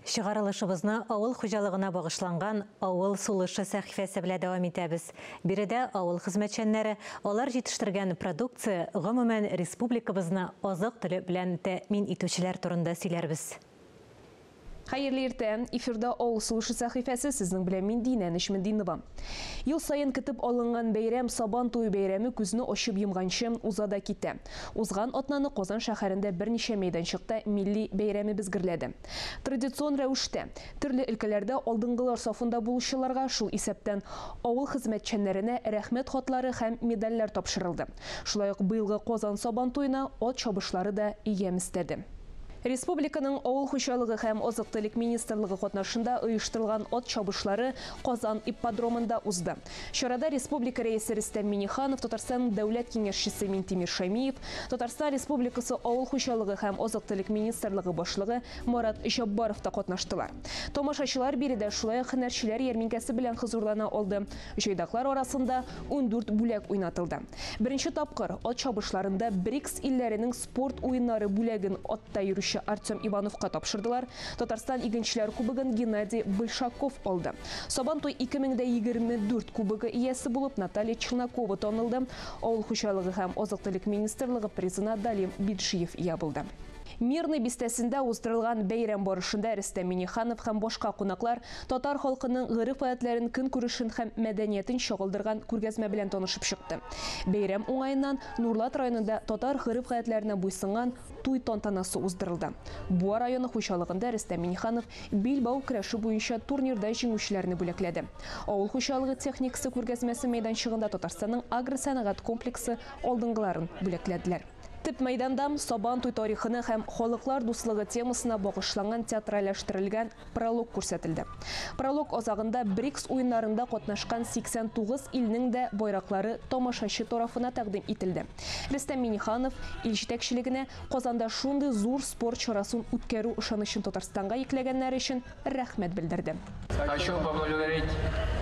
Чыгарылышыбызны авыл хуҗалыгына багышланган Авыл сулышы сәхифәсе белән дәвам итәбез. Биредә авыл хезмәтчәннәре, алар җитештергән продукция, гомумән, республикабызны азык-төлек белән тәэмин итүчеләр турында сөйләрбез. Хәерле иртә! Эфирда Авыл сулышы сәхифәсе, сезнең белән мин Динә Нечметдинова. Ел саен көтеп алынган бәйрәм Сабан туе бәйрәме күзне ачып йомганчы уза да китә. Узган атнаны Казан шәһәрендә берничә мәйданчыкта милли бәйрәмебез гөрләде. Традицион рәвештә, төрле өлкәләрдә алдынгылар сафында булучыларга, шул исәптән авыл хезмәтчәннәренә Рәхмәт хатлары һәм медальләр тапшырылды. Шулай ук быелгы Казан Сабан туена ат чабышлары да ямь өстәде. Республиканың Авыл хуҗалыгы һәм азык-төлек министрлыгы катнашында оештырылган ат чабышлары Казан ипподромында узды. Чарада республика Рәисе Рөстәм Миңнеханов, Татарстанның Дәүләт Киңәшчесе Минтимер Шәймиев, Татарстан Республикасы Авыл хуҗалыгы һәм азык-төлек министрлыгы башлыгы Марат Җаббаров та катнаштылар. Тамашачылар биредә шулай ук һөнәрчеләр ярминкәсе белән хозурлана алды. Җайдаклар арасында 14 бүләк уйнатылды. Беренче тапкыр ат чабышларында БРИКС илләренең спорт уеннары бүләген атта йөрүче Артем Ивановка тапшырдылар. Татарстан игенчеләр кубогын Геннадий Большаков алды. Сабантуй 2024 кубогы иясе булып Наталья Челнокова танылды. Авыл хуҗалыгы һәм азык-төлек министрлыгы призына Далим Биджиев ия булды. Мирный бистәсендә уздырылган бәйрәм барышында Рөстәм Миңнеханов һәм башка кунаклар татар халкының гореф-гадәтләрен, көнкүрешен һәм мәдәниятен чагылдырган күргәзмә белән танышып чыкты. Бәйрәм уңаеннан Нурлат районында татар гореф-гадәтләренә буйсынган туй тантанасы уздырылды. Буа районы хуҗалыгында Рөстәм Миңнеханов билбау көрәше буенча турнирда җиңүчеләрне бүләкләде. Авыл хуҗалыгы техникасы күргәзмәсе мәйданчыгында Татарстанның агросәнәгать комплексы алдынгыларын бүләкләделәр. Төп мәйданда Сабан туй тарихына һәм халыклар дуслыгы темасына багышланган театральләштерелгән пролог күрсәтелде. Пролог азагында БРИКС уеннарында катнашкан 89 илнең дә байраклары тамашачы тарафына тәкъдим ителде. Рөстәм Миңнеханов ил җитәкчелегенә Казанда шундый зур спорт чарасын үткәрү ышанычын Татарстанга йөкләгәннәре өчен рәхмәт белдерде. Хочу поблагодарить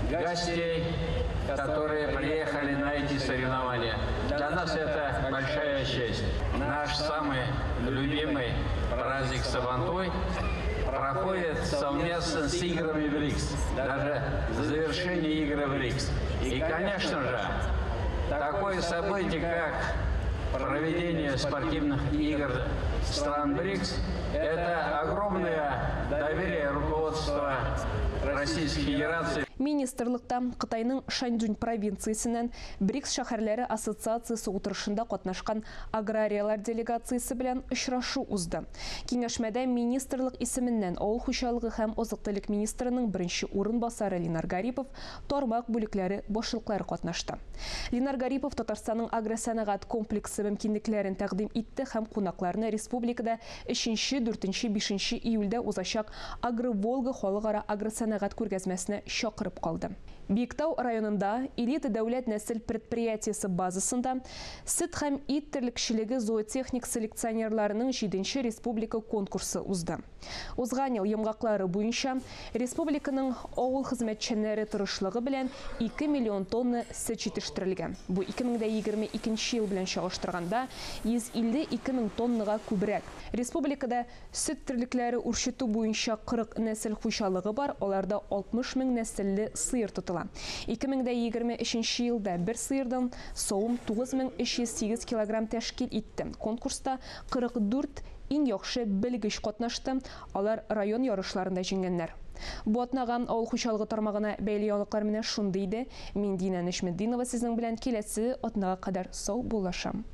гостей, которые приехали на эти соревнования. Для нас это большая честь. Наш самый любимый праздник Сабантуй проходит совместно с играми БРИКС, даже завершение игр БРИКС. И, конечно же, такое событие, как проведение спортивных игр стран БРИКС, это огромное доверие руководства Российской Федерации. Министрлыкта Кытайның Шаньдунь провинциясеннән БРИКС шәһәрләре ассоциациясе утырышында катнашкан аграриялар делегациясе белән очрашу узды. Киңәшмәдә министрлык исеменнән авыл хуҗалыгы һәм азык-төлек министрының беренче урынбасары Ленар Гарипов, тармак бүлекләре башлыклары катнашты. Ленар Гарипов Татарстанның агросәнәгать комплексы мөмкинлекләрен тәкъдим итте һәм кунакларны республикада 3, 4, 5 июльдә узачак Агроволга халыкара агросәнәгать күргәзмәсенә чакырып калды. Биектау районында Элита дәүләт нәсел предприятиесе базасында сөт һәм ит терлекчелеге зоотехник селекционерларының 7 республика конкурсы узды. Узган ел йомгаклары буенча республиканың авыл хезмәтчәннәре тырышлыгы белән 2 миллион тонна сөт җитештерелгән. Бу 2022 ел белән чагыштырганда 152 мең тоннага күбрәк. Республикада сөт терлекләре үрчетү буенча 40 нәсел хуҗалыгы бар, аларда 60 мең нәселле сыер тотыла. 2023 елда бер сыердан савым 9308 килограмм тәшкил итте. Конкурста 44 иң яхшы белгеч катнашты, алар район ярышларында җиңгәннәр. Бу атнага авыл хуҗалыгы тармагына бәйле яңалыклар менә шундый иде. Мин Динә Нечметдинова сезнең белән киләсе атнага кадәр сау булашам.